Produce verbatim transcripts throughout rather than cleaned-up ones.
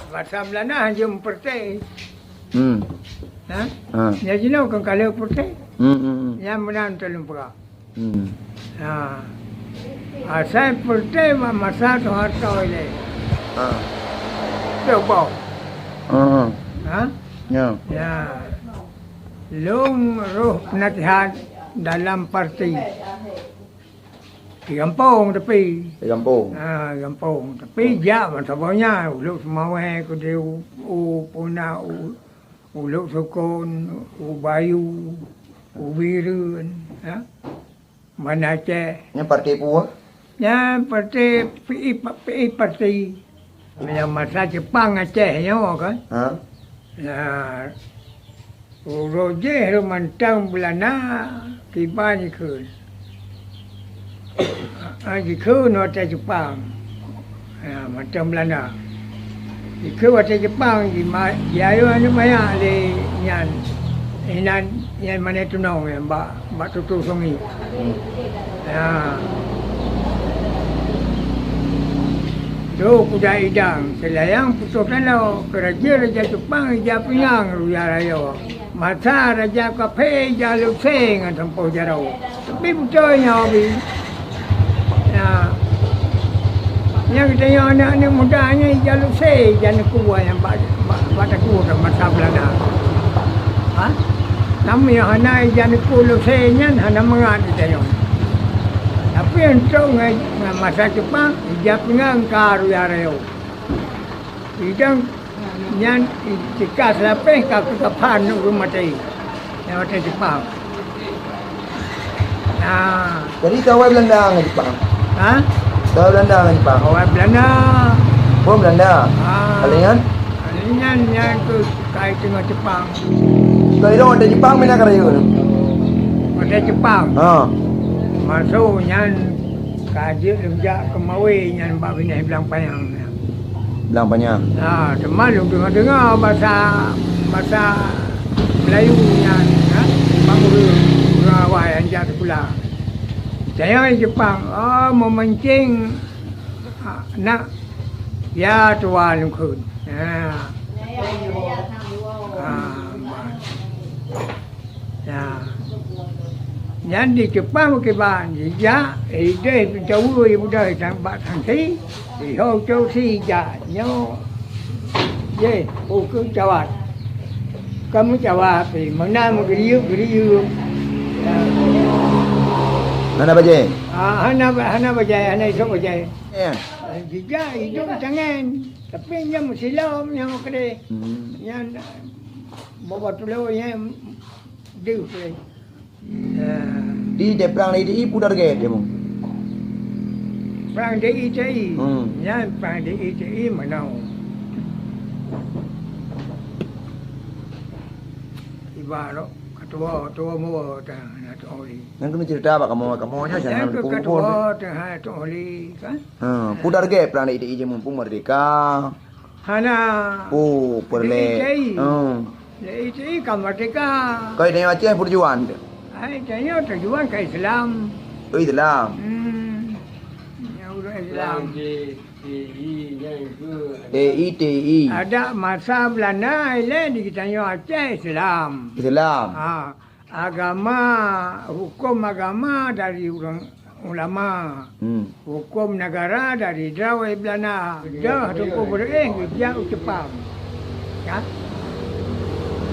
Basa Belanda hanjeuet meupeureuté. Hmm. Ha? Ha. Nyan jinoe kon ka lheueh peureuté. Hmm, hmm, hmm. Nyan meunan teuh lôn peugah. Hmm. Ha. Asai peureuté bak masa Soeharto ilée. Ha. Teuboh. Ha. Ha? Ya. Ya. Lôn roh peunasihat dalam parti. Di gampông tapi. Di gampông. Ha, gampông. Tapi jak masa boh nyan, Uluk Seumawé, keudeh u, u Puna, u, Uluk Sukon, u Bayu, u Bireuen, ha? Banda Aceh. Nyan partai peue? Nyan partai P I, P I partai. Nyang masa Jepang Aceh nyoe kan. Ha? Nah, uroe jih lôn mantong Belanda kiban jikheun. Ah, jikheun watèe Jepang. Ya, mantong Belanda. Jikheun watèe Jepang, jima-, jiayoe aneuk manyak lé nyan. Inan nyan Mané Tunong nyan bak, bak Tutu Sungi. Hmm. Ya. Trok kuda idang, seulayang putôh tanoh, keu raja-raja Jepang ija pingan raya-raya. Masa raja kafé ija losée ngon sampôh jaroe. Tapi beutôi nyoe bi. Ya. Nyang geutanyoe aneuk-aneuk muda nyan ija losée, ija neukue nyang bak, bak, bak takue masa Belanda. Ha? Namun nyang hana ija neukue losée nyan hana mangat geutanyoe. Tapi untuk ngon, ngon masa Jepang, ija pingan ka raya-raya. Idang nyan tika seulapeh ka keu kaphan ureueng maté. Nyang watèe Jepang. Nah. Jadi, ka awai Belanda ngon Jepang? Ha? Ka awai Belanda ngon Jepang? Awai Belanda. Oh, Belanda. Ah. Kali nyan? Kali nyan, nyan keu kai teungoh Jepang. Kali nyan watèe Jepang, mina ka rayeuk nyan? Watèe Jepang. Ha. Masuk nyan Ka jeuet lôn jak keu Mawé nyan bak binéh Blang Panyang nyan. Blang Panyang. Ha, teuma lôn deungoe-deungoe basa, basa Melayu nyan, ha, bak ureueng, ureueng awai nyang jak sikula. Tanyoe Jepang, oh, meumancing, ha, nak, ya tuan lôn kheun. Ha. Ha, ban. Nah, nyan di Jepang kiban jijak, eh, ideh peucawa ié budai bak sanksi, iho cok si jak nyoe. Yeh, ukeue cawat. Kamu cawat, eh, meunan meugeuriyeuk-geuriyeuk. Hana bajée? Ah, hana ba-, hana bajée, hana isok bajée. Ya. Jijak idup tangan, tapi nyan meusilom nyan keudeh. Hmm. Nyan Boh-boh tulông nyan deuh pih. Di, di prang D I T I peue target jih, Bung? Prang D I T I. Hmm. Nyan prang D I T I meunoe. Ibarat ketua, ketua mua teuh na tuoli. Nyan keuneuk cerita bak kamoe, kamoe nyoe jangan keu kumpul. Ketua teuh na tuoli kan? Ha, peue target prang D I T I jih mumpung merdeka? Hana. Oh, peureulée. D I T I. Oh. D I T I ka merdeka. Keu tanyoe Aceh peue tujuan teuh? Hai, tanyoe tujuan ka Islam. Oh, Islam. Hmm. Nyang ureueng Islam. T I T I. Ada masa Belanda ilée di tanyoe Aceh Islam. Islam. Ha. Agama, huköm agama dari ureueng ulama. Hmm. Huköm negara dari droe Belanda. Dah Teungku Beureueh geujak u Jepang. Ya.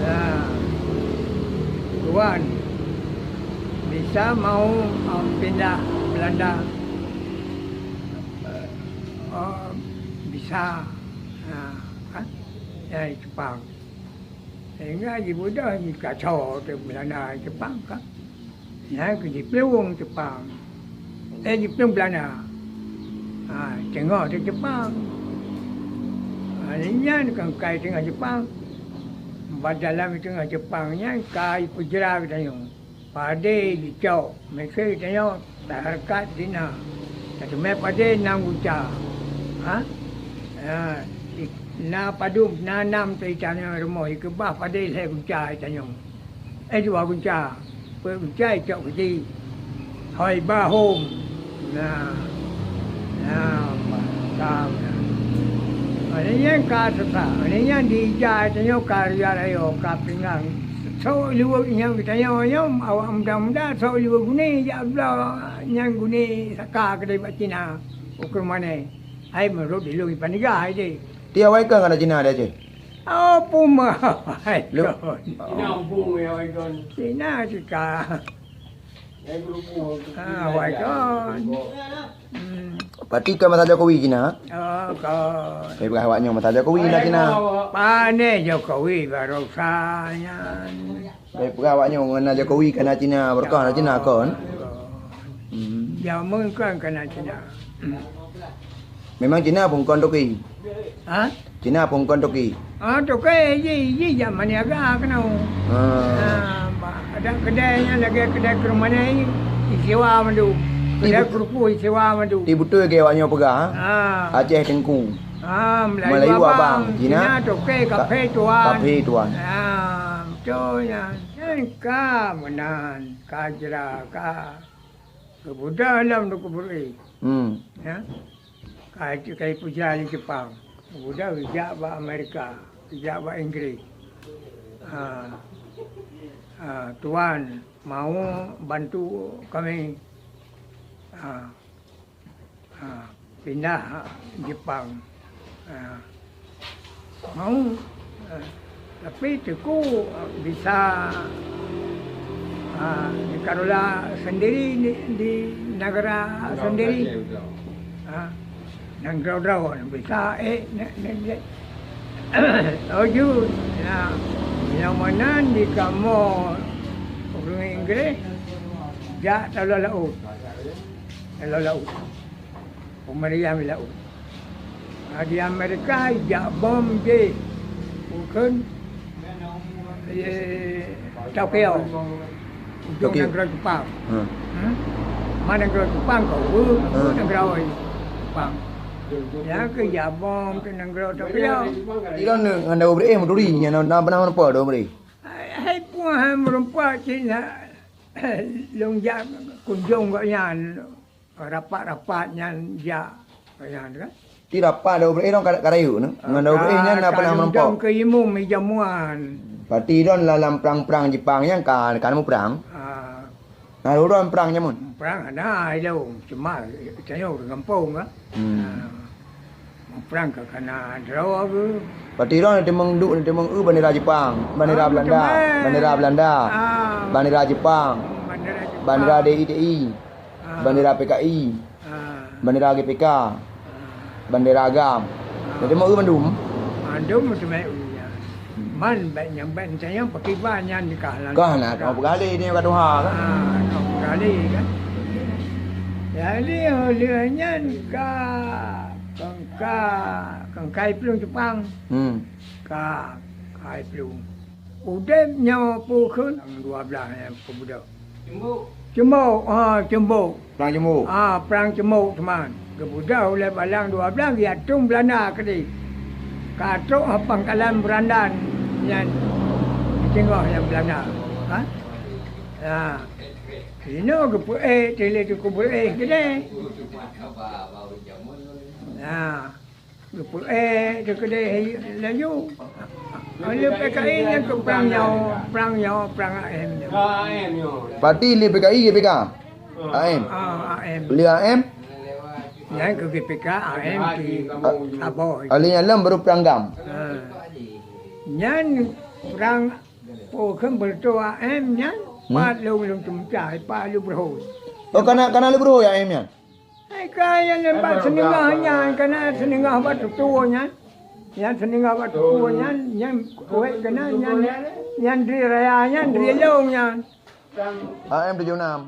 Ya. Tuan bisa mau, mau pindah Belanda. Oh, bisa. Ha, kan? Ya, Jepang. Sehingga jibeudôh jikaco teuh Belanda Jepang ka. Nyan keu jiplueng Jepang. Eh, jiplueng Belanda. Ha, teungoh teuh Jepang. Ha, nyan kan kai teungoh Jepang. Bak dalam teungoh Jepang nyan kai peujra geutanyoe. Padé jicok, miseue tanyoe tahareukat dina. Tateumé padé nam gunca. Ha? Ha, i-, na padub, na nam teuh itanyoe rumoh, ikeubah padé lhée gunca itanyoe. Eh, dua gunca. Peuet gunca icok keuji. Hôi ba hom. Na. Na, ba, tam, na. Nyan ka sesa, nyan di ija tanyoe ka raya-raya, ka pinggang. Sok liweuek nyan geutanyoe nyoe, awak muda-muda sok liweuek guni jak bloe nyan guni saka keudeh bak Cina, ukeue mane. Hai meurot di lôn ipanigah hai deh. Ti awai kon kana Cina di Aceh? Oh, puma. Hai Lu- kon. Cina umpung ya, awai kon. Cina sika. Ah, awai kon. Hmm. Berarti kon masa Jokowi Cina? Oh, kon. Tapi peugah awak nyoe masa Jokowi na Cina. Pane Jokowi barosa nyan. Tapi peugah awak nyoe ngon na Jokowi kana Cina, barosa na Cina kon. Hmm. Jameun kon kana Cina. Hmm. Memang Cina pun kon toke. Ha? Cina pun kon toke. Ah, toke ji, ji jak maniaga keunoe. Ha. Ah, ba-, ada kedai nyan lagèe kedai keureumanai, isewa mandum. Kedai Ibu- kerupuk isewa mandum. Ti beutôi ke awak nyoe peugah, ha? Ah. Aceh Teungku. Ah, Melayu Melayu abang, abang, Cina Cina toke, ka-, kafe tuan. Kafe tuan. Ah, beutôi nyan. Nyan ka meunan, ka jra, ka Geubeudôh lom di kubur éh. Hmm. Ya. Ka, ka ipuja lé Jepang. Geubeudôh geujak bak Amerika, geujak bak Inggris. Ha. Ha, tuan mau bantu kami. Ha. Ha, pindah Jepang. Ha. Mau, eh, tapi Teungku, eh, bisa, ah, dikelola sendiri di, di negara sendiri. Ah, dan droe-droe bisa, eh, ne, ne, ne. Laju, nah, nyang meunan di kamoe ureueng Inggris, jak taloh laôt. Taloh laôt. Peumeriah milaôt. Di Amerika jak bom jih. Bukon, eh, Tokyo. Ujong Tokyo. Nanggroe Jepang. Ha. Hmm? Ma nanggroe Jepang keu, Ha. nanggroe Jepang. Ya, keu jak bom keu nanggroe Tokyo. Ilôn ngon Daud Breh meuturi, nyan na, na pernah meureumpok Daud Breh? Hai, hai puih hai meureumpok cit na. Lôn jak kunjong gobnyan. Rapat-rapat nyan jak, nyan kan. Ti rapat Daud Breh nyoe ka, ka rayeuk nyoe. Ngon Daud Breh nyan na pernah meureumpok. Ka lôn dong keu imum i jamuan. Berarti droen lam, lam prang-prang Jepang nyan ka, ka muprang. Ah. Na droen prang jameun? Prang hana ilôn, cuma tanyoe ureueng gampông kan. Hmm. Ah. Muprang ka kana droe geuh. Berarti droen teumeung duek, teumeung eu bendera Jepang, bendera Belanda, bendera Belanda, bendera Jepang, bendera D I T I. Ah. Bendera P K I. Ah. Bendera G P K. Ah. Bendera agam. Ah. Jadi mau mandum. Mandum meuteumé uya. Man bèk nyang bèk tanyoe pakriban nyan dikah lan. Kah na, kau peugalé ni ka tuha kan? Ah, kau peugalé kan. Jadi, lheueh nyan ka, ka, ka, ka kai plueng Jepang. Hmm. Ka, kai plueng. Udeb nyoe peue kheun? Dua blaih nyang peubudoe. Ceumbok. Ceumbok, ha, Ceumbok. Prang Ceumbok. Ha, prang Ceumbok teuma. Geubudoe ulèe balang dua blaih geuyatong Beulanda keudeh. Ka trok ha pangkalan Beurandang nyan. Singoh nyang Beulanda. Ha? Ha. Inoe geupeuék, teuh lé geupeuék keudeh. Ha. Geupeuék teuh keudeh laju. Oleh P K I nyan keu prang nyoe, prang nyoe, prang A M nyoe. Berarti lé P K I G P K? A M. Ah, A M. Lé A M? Nyan keu G P K, A M di Saboh. Oleh nyan lom baru prang gam. Ha. Nyan prang peue kheun beureutoh A M nyan, pat lôn, lôn teumeucah, pat lôn beuruhôi. Oh, kana, kana lôn beuruhôi A M nyan? Hai ka nyan bak seuninggoh nyan, kana seuninggoh bak tutoe nyan. Nyan seuninggoh bak tutoe nyan, nyan kuék kana nyan, nyan di raya nyan, di lôn nyan. A M tujoh enam.